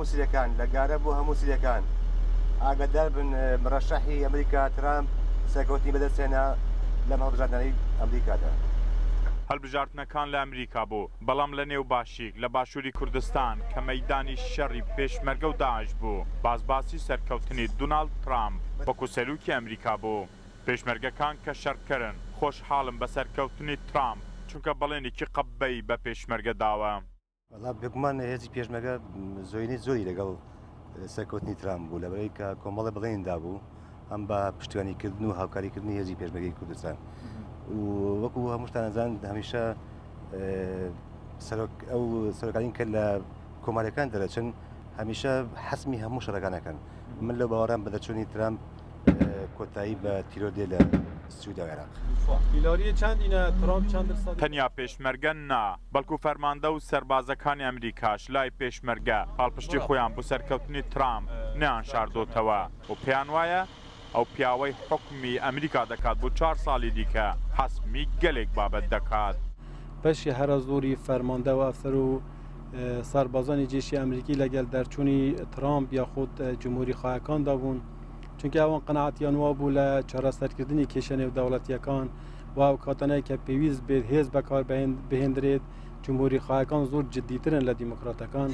هەموو سریەکان، لە گارە بۆ هەموو سریەکان. ئاگادار بن مرەشەحی ئەمریکا ترامپ سەرکەوتنی بەدەستهێنا لەم هەڵبژاردنانەی ئەمریکادا. هەلبژاردنەکان لە ئەمریکا بوو، بەڵام لە نێو باشیک لە باشووری کوردستان کە مەیدانی شەڕی پێشمەرگە و داعش بوو، باس باسی سەرکەوتنی دوناڵد ترامپ وەکو سەروکی ئەمریکا بوو. پێشمەرگەکان کە شەڕکەرن خۆشحاڵن بە سەرکەوتنی ترامپ، چونکە بەڵێنێکی قەبەی بە پێشمەرگە داوە. وەڵا بێگومان هێزی پێشمەرگە زۆینەی زۆری لەگەڵ سەرکەوتنی ترامپ بوو لەبەرەی کە کۆمەڵە بڵێن دابوو هەم بە پشتیوانیکردن و هاوکاریکردنی هێزی پێشمەرگەی کوردستان و وەکو هەمووشتان ئەزان هەمیشە سەرۆک ئەو سەرۆکانی کە لە کۆمارەکان دەرەچن هەمیشە حەسمی هەموو شەڕەکانەکەن من لەو باوەڕام بە دەرچوونی ترامپ کۆتایی بە تیرۆر دێ لە سویدا و عێراق. تەنیا پێشمەرگە نا، بەڵکو فەرماندە و سەربازەکانی ئەمریکاش لای پێشمەرگە پاڵپشتی خۆیان بۆ سەرکەوتنی ترامپ نەیانشاردۆتەوە و پێیانوایە ئەو پیاوەی حوکمی ئەمریکا دەکات بۆ چوار ساڵی دیکە حەسمی گەلێک بابەت دەکات. بەشی هەرە زۆری فەرماندە و ئەفسەر و سەربازانی جێشی ئەمریکی لەگەل دەرچوونی ترامپ یاخود جمهوری خواهەکاندا بوون. چونکە ئەوان قەناعەتیان وابوو لە چارەسەرکردنی کێشە نێودەوڵەتییەکان و ئەو کاتانەی کە پێویست بێت هێز بەکار بهێندرێت جمهوری خواهەکان زۆر جدیترن لە دیموکراتەکان.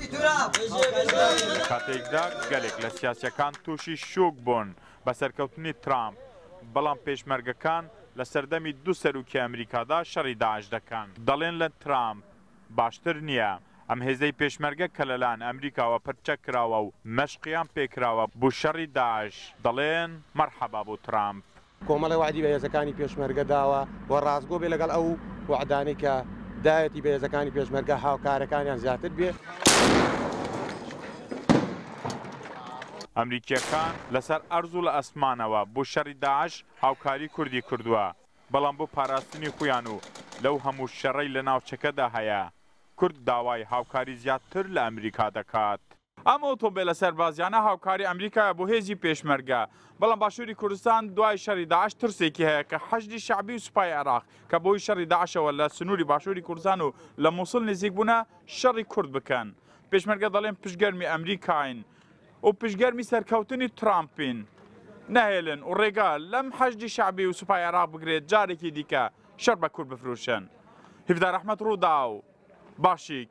لە کاتێکدا گەلێک لە سیاسییەکان تووشی شۆک بوون بە سەرکەوتنی ترامپ، بەڵام پێشمەرگەکان لە سەردەمی دوو سەرۆکی ئەمریکادا شەڕی داعش دەکەن، دەڵێن لە ترامپ باشتر نییە ئەم هێزەی پێشمەرگە کە لەلایەن ئەمریکاوە پرچەک کراوە و مەشقیان پێکراوە بۆ شەڕی داعش دەڵێن مەرحەبا بۆ ترامپ. کۆمەڵێ وەعدی بە هێزەکانی پێشمەرگە داوە و ڕاستگۆ بێ لەگەڵ ئەو وەعدانەی کە دایەتی بە هێزەکانی پێشمەرگە هاوکارەکانیان زیاتر بێ. ئەمریکییەکان لەسەر ئەرز و لە ئەسمانەوە بۆ شەڕی داعش هاوکاری کوردی کردووە، بەڵام بۆ پاراستنی خۆیان و لەو هەموو شەڕەی لە ناوچەکەدا هەیە، کورد داوای هاوکاری زیاتر لە ئەمریکا دەکات. ئەم ئۆتۆمبێلە سەربازیانە هاوکاری ئەمریکایە بۆ هێزی پێشمەرگە، بەڵام باشووری کوردستان دوای شەڕی داعش ترسێکی هەیە کە حەشدی شەعبی و سوپای عێراق کە بەهۆی شەڕی داعشەوە لە سنووری باشووری کوردستان و لە موسڵ نزیک بوونە شەڕی کورد بکەن. پێشمەرگە دەڵێن پشتگەرمی ئەمریکاین و پشتگەرمی سەرکەوتنی ترامپین، نەهێلن و ڕێگا لەم حەشدی شەعبی و سوپای عێراق بگرێت جارێکی دیکە شەڕ بە کورد بفروشن. هیڤدار ئەحمەد، رووداو، باشیک.